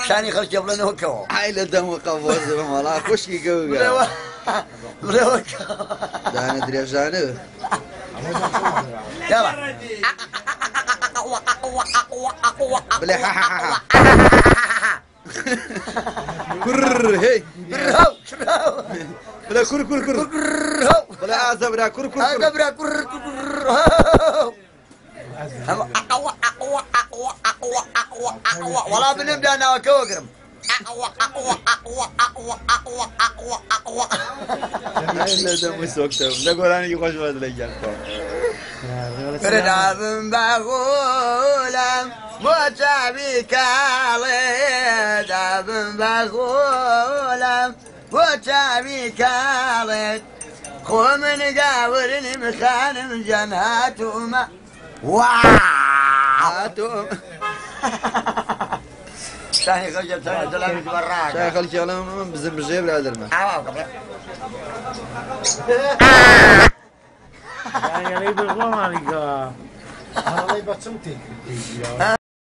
شانی خەڵکی بڵێنەوە کەوە. ئای لە دەم و قەوەز بم وەڵا خوشکی گەورە. بڵێوە کەوە. دانە درێژانە. يلا. بڵێ ها ها ها. کوڕ هەی. كرهو كرهو. بڵێ کوڕ کوڕ کوڕ. كرهو. بڵێ ئازە برا کوڕ کوڕ هذا کوڕ. برا كر كرهو. والله بنبدا انا وكوكرم. ئای لە دەم و سۆکتەم لە گۆرانێکی خۆش بەد لە گیان خۆم. ردابم بەغولم بۆ چاوی کاڵێ، دابم بەغولم بۆ چاوی کاڵێت، خۆ من گاورنیم خانم جان هاتوومە وا. هاتووم. شانی خەڵکی دڵم بەڕاکە. شای خەڵکی ئەڵێم من بزن بژێ برادەرمە. یانی ئەڵێی بە خۆمانی کەوە. ئەڵێ بە چم تێکرد.